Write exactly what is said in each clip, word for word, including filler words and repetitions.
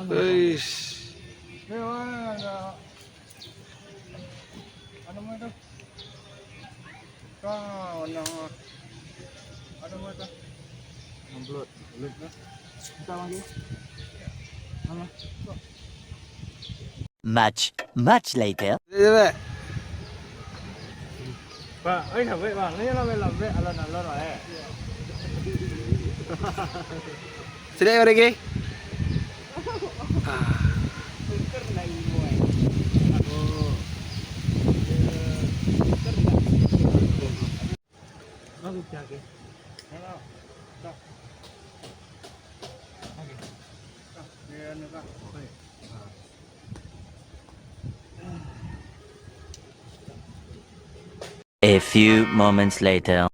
Uish. Yo, ah, ada. Anu mah tu. Kau, anu. Anu mah tu. Upload. Upload lah. Minta lagi. Mana? Much, much later. Pak, oi, lambek, Bang. Ni lambek-lambek, alon-alon, eh. Sudah, Bang Riki? Ah. Bagus, ya, oke. Oke. A few moments later.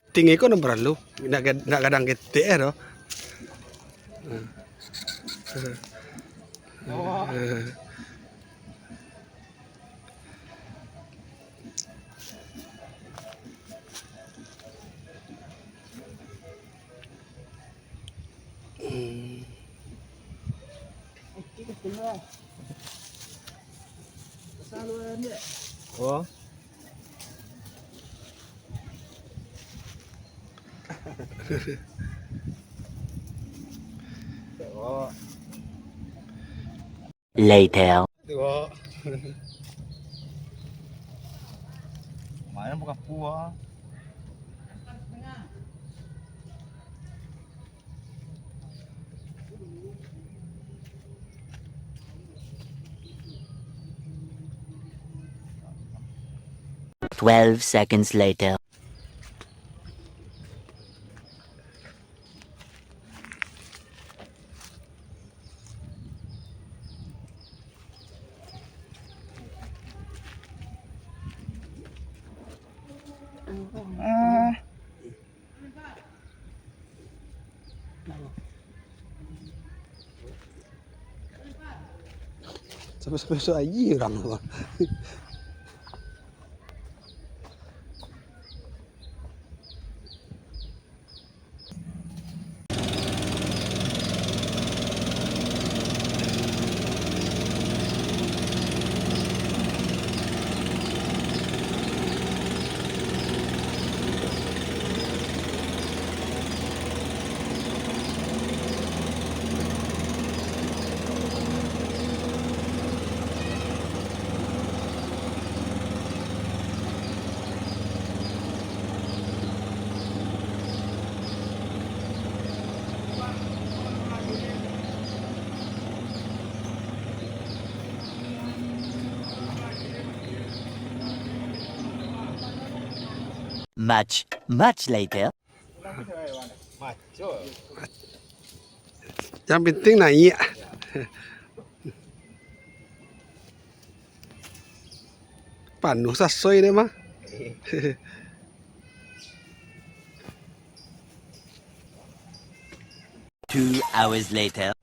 Tinggi ko nan paralu, nak gad-, nak gadang ketek eh tu. Oh. Later. Main bukan pua. Twelve seconds later. Sampai-sampai masuk aia urang tu. Much, much later. Yang penting naik. Panuh sasoi dia mah. Two hours later.